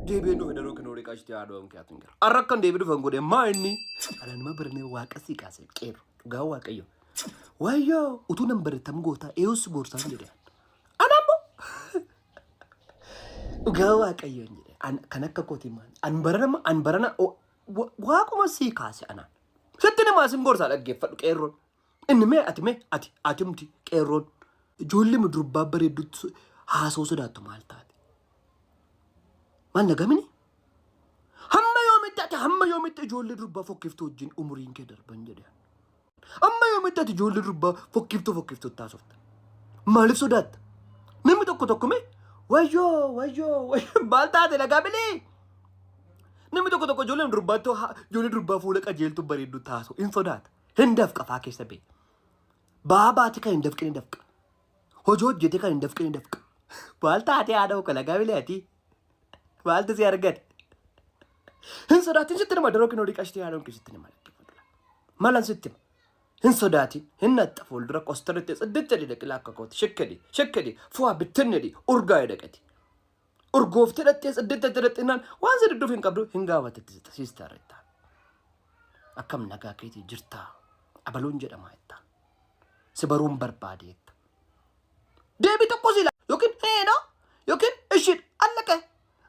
Deebi'een dhufe daroo kinoorii qashtii haadha onke ati hin gara. Arra akkan deebi'ee dhufan godhe maa inni? Alanuma barnee waaqa sii kaasee qeerro dhugaa waaqayyo. Wayyoo utuu nan baretam gootaa eeyyuu si gorsaan jedhe. Anammoo dhugaa waaqayyo hin jedhe. An kan akka kooti maal? An barana an barana waaquma sii kaase anaan. Sitti namaa sin gorsaa dhaggeeffadhu qeerroon. Inni mee ati mee ati atimti qeerroon. Ijoollee durbaa bareeddutti haasoo sodaattu maal taate? Maal nagamini? Hamma yoomitti ati hamma yoomitti ijoollee durbaa fokkiftuu wajjin umuriin kee darban jedhe. Amma yoomitti ati ijoollee durbaa fokkiftuu fokkiftuu taasifta? Maaliif sodaatta? Namni tokko tokko mee wayyoo wayyoo wayyoo maal taate nagaa bilee? Namni tokko tokko ijoolleen durbaatti ijoollee durbaa fuula qajeeltuu bareedduu taasu hin sodaata. Hin dafqa faa keessa bee. Ba'aa baate kan hin dafqine dafqa. Hojii hojjete kan hin dafqine dafqa. Maal taatee haadha koo nagaa bilee ati? Maaltu si argate? Hin sodaatin sitti nama daroo kinoo dhiqashtii haadha kee sitti nama Malan sitti hima. Hin sodaatin hin naxxa fuuldura qostaritti tsidditti jedhi dhaqila akka kooti shikkedi shikkedi fu'aa bittinni urgaa dhaqati. Urgooftee dhattee tsidditti itti dhaxxinaan waan si didduuf hin qabdu hin gaafatetti siistar jettaan. Akkam nagaa keetii jirtaa abaluun jedhama jettaan. Si baruun barbaade jetta. Deebii tokko si ilaala yookiin heedha yookiin ishiidha allaqe.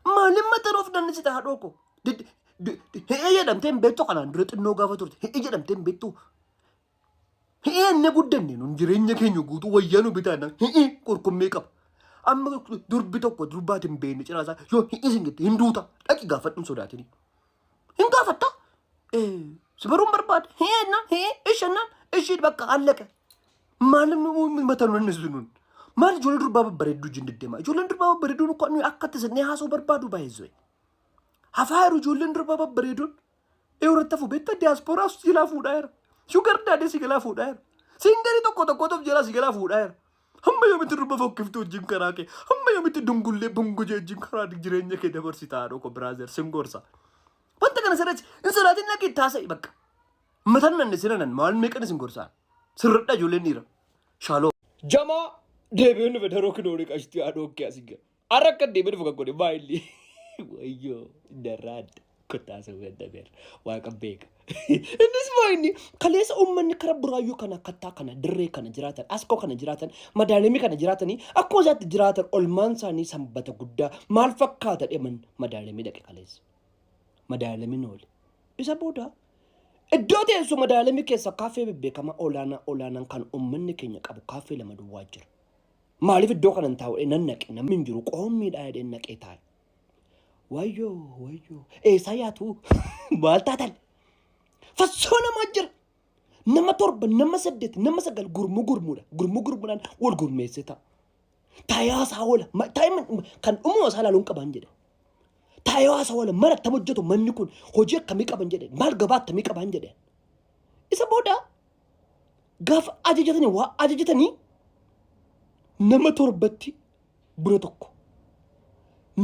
Maalin mataan of dannisita haadhoo koo? He'ee jedhamtee hin beektu kanaan dura xinnoo gaafa turte he'ee jedhamtee hin beektu. He'ee inni guddanne nun jireenya keenya guutuu wayyaa nu bitaan he'ee qurqummee qaba. Amma durbi tokko durbaati hin beekne cinaa isaa yoo he'ee sin jette hin duuta dhaqi gaafadhu hin sodaatini. Hin gaafatta. Si baruun barbaade he'ee jennaan he'ee ishee jennaan ishii bakka allaqe. Maal mataa nu nannisu nun? Maal ijoollee durbaa babbareedduu wajjin deddeema? Ijoolleen durbaa babbareedduun akka nuyi akka itti sinnee haasa'uu barbaadu baay'ee. Hafaa jiru ijoolleen durbaa babbareeduun. Irratti hafu beektaa diyaaspooraa si jalaa fuudhaa jira. Sugar daddy si jalaa fuudhaa jira. Single tokko tokkotu of jalaa si jalaa fuudhaa jira. Hamma yoomitti durba fokkiftuu wajjin karaa kee hamma yoomitti dungullee bungujee wajjin karaa jireenya kee dabarsita haadhoo koo brother sin gorsa. Wanta kana sirreessi hin sodaatin dhaqi itti haasa'i bakka. Mataan nanne sinanan maal meeqan isin gorsaan. Sirradha ijoolleen dhiira. Shaaloo. Jamaa deebi'een dhufe daroo kinoorii qashtii haadhoo kee asii gara. Har'a akka deebi'ee dhufu kan godhe maayilli. Wayyoo darraadda kottaa sawwan waaqa beeka. Innis maayilli kaleessa uummanni kara buraayyuu kana kattaa kana dirree kana jiraatan askoo kana jiraatan madaalamii kana jiraatanii akkuma isaatti jiraatan olmaan isaanii sanbata guddaa maal fakkaata deeman madaalamii dhaqe kaleessa. Madaalamiin oole. Isa booda iddoo teessu madaalamii keessa kaaffee bebbeekamaa olaanaa olaanaan kan uummanni keenya qabu kaaffee lama duwwaa jira. Maaliif iddoo kana hin taa'u nan naqe namni hin jiru qoommiidhaa jedheen naqee taa'e. Wayyoo wayyoo eessaa yaatu maal taatan? Fassoo namaa jira. Nama torba nama saddeet nama sagal gurmuu gurmuudha gurmuu gurmuudhaan wal gurmeessee ta'a. Taa'ee isaa oola taa'ee kan dhumuma isaa ilaaluun qaban jedhe. Taa'ee isaa oola mana attam hojjetu manni kun hojii akkamii qaban jedhe maal gabaa akkamii qaban jedhe. Isa booda gaafa ajajatanii waa ajajatanii nama torbatti buna tokko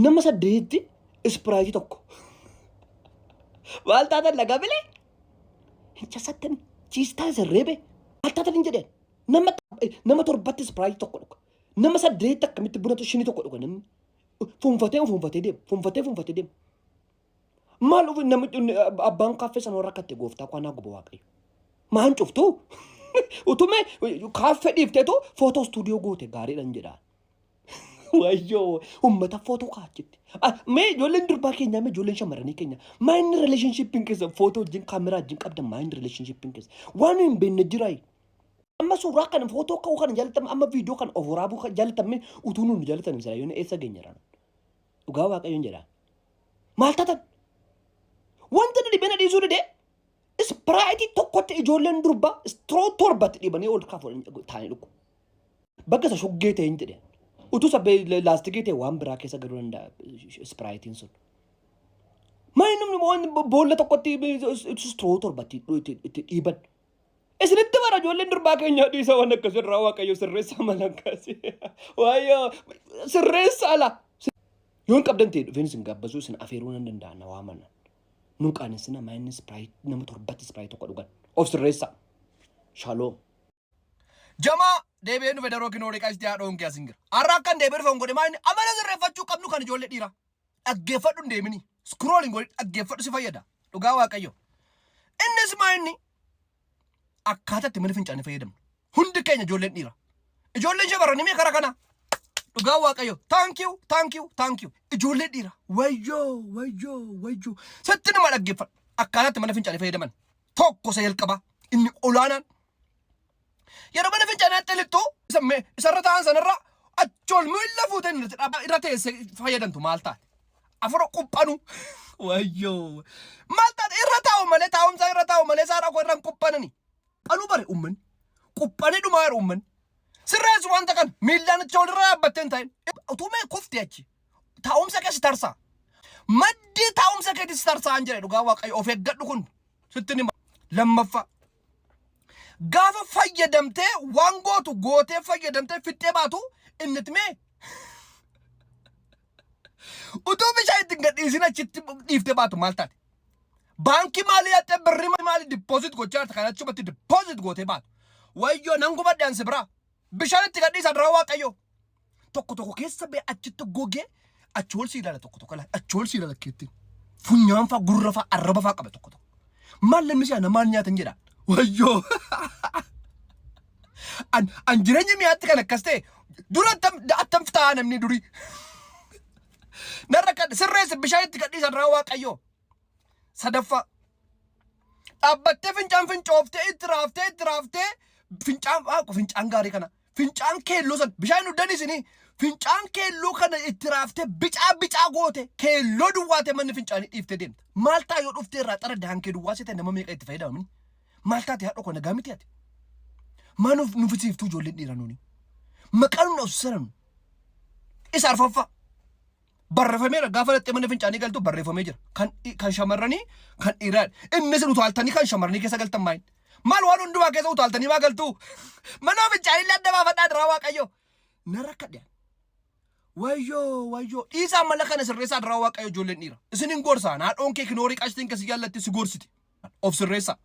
nama saddeetitti Sprite tokko maal taatan lagaa bilee hin chasattani chiistaa isin reebe maal taatan hin jedheen nama nama torbatti Sprite tokko dhuga nama saddeetitti akkamitti buna shinii tokko dhuga namni fuunfatee fuunfatee deema fuunfatee fuunfatee deema. Maal dhufu namni abbaan kaaffee sana warra rakkatte gooftaa koo anaa guba waaqayyo. Maan cuftu? Utumee kaaffee dhiifteetu footoo istuudiyoo goote gaariidhan jedhaan. Wayyoo uummata footoo kaachitti. Mee ijoolleen durbaa keenyaa mee ijoolleen shamarranii keenya maa inni relationshippiin keessa footoo wajjin kaameraa wajjin qabdan maa inni relationshippiin keessa waan nu hin beekne jiraayi. Amma suuraa kana footoo ka'uu kana jaallatame amma viidiyoo kana of waraabuu kan jaallatame utuu nuun jaallatame sila yoon eessa geenyeraan. Dhugaa waaqayyoon jedhaan. Maal taatan? Wanta na dhibee na dhiisuu didee Sprite tokkotti ijoolleen durbaa straw torbatti dhibanii ol kaafu taa'anii dhugu. Bakka isa shuggee ta'e hin jedhe. Utuu isa laastikii ta'e waan biraa keessa galuu danda'a Spriteiin sun. Maal namni waan boolla tokkotti straw torbatti itti dhiiban. Isinitti bara ijoolleen durbaa keenya dhiisa waan akkasirraa waaqayyo sirreessa mala akkasii. Waaqayyo sirreessa ala. Yoo hin qabdan ta'e dhufeen isin gaabbasuu isin afeeruu nan danda'a na waamana. Nun qaanessina maayinni Sprite nama torbatti Sprite tokko dhugan. Of sirreessa. Shaloom. Jamaa deebi'ee dhufe daroo kinoorii qashtii haadha honkee asin jira. Har'a akkan deebi'ee dhufe hin godhe maayinni amala sirreeffachuu qabnu kan ijoollee dhiiraa. Dhaggeeffadhu hin deemini. Scrolling godhi dhaggeeffadhu si fayyada. Dhugaa Waaqayyo. Innis maa inni akkaataa itti mana fincaanii fayyadamnu. Hundi keenya ijoolleen dhiira. Ijoolleen shamarranii mee karaa kana. Dhugaa Waaqayyo. Thank you, thank you, thank you. Ijoolleen dhiira. Wayyoo, wayyoo, wayyoo. Sitti nama dhaggeeffadhu. Akkaataa itti mana fincaanii fayyadaman. Tokko isa jalqabaa. Inni olaanaan. Yeroo mana fincaanii lixxu isarra taa'an sanarra achool miila fuutee irra teessee fayyadamtu maal taate? Afur quphanu. Wayyoo. Maal taate irra taa'u malee taa'umsa irra taa'u malee saara koo irra hin quphanani. Quphanuu bare uummanni. Quphanee dhumaa jiru uummanni. Sirreessu wanta kan miillaan achi ol irra dhaabbattee hin ta'in. Utuu mee kufte achi. Taa'umsa keessa tarsaa. Maddii taa'umsa keetis tarsaan jedhe dhugaa Waaqayyo of eeggadhu kun sitti nima. Lammaffaa. Gaafa fayyadamtee waan gootu gootee fayyadamtee fixxee baatu inni mee utuu bishaan ittiin gadhiisin achitti dhiiftee baatu maal taate? Baankii maalii hattee birrii maalii deposit gochaa jirta kan achumatti deposit gootee baatu. Wayyoo nan gubadhe ansi biraa. Bishaan itti gadhiisan dura Waaqayyo. Tokko tokko keessa bee achitti gogee achi ol si ilaala tokko tokko achi ol si ilaala keetti. Funyaan faa gurra faa arraba faa qaba tokko tokko. Maal namni si ana maal nyaatan jedha. Wayyoo. An jireenya mi'aatti kan akkas ta'e dura attam ta'a namni durii. Narra kan sirreessi bishaan itti gadhiisan dura Waaqayyo. Sadaffaa. Dhaabbattee fincaan fincooftee itti raaftee itti raaftee fincaan fincaan gaarii kana fincaan keelloo san bishaan huddan isinii fincaan keelloo kana itti raaftee bicaa bicaa goote keelloo duwwaatee manni fincaanii dhiiftee deemta. Maal ta'a yoo dhuftee irraa xara daankee duwwaa seete nama meeqa itti fayyadamamini? Maal taate haadha koo nagaa miti ati? Maa nuuf nufisiiftuu ijoolleen dhiiraa nuuni? Maqaa nu dhabsiisan. Isa arfaffaa. Barreeffameera gaafa laxxee mana fincaanii galtu barreeffamee jira. Kan shamarranii kan dhiiraa. Innis utaaltanii kan shamarranii keessa galtan maayin? Maal waan hundumaa keessa utaaltanii maa galtu? Mana fincaanii illee adda baafadhaa diraa Waaqayyo. Na rakkadhe. Wayyoo wayyoo dhiisaa mala kana sirreessaa diraa Waaqayyo ijoolleen dhiira. Isin hin gorsaa haadhoon kee kinoorii qashtiin kasi jaallatti si gorsiti. Of sirreessaa.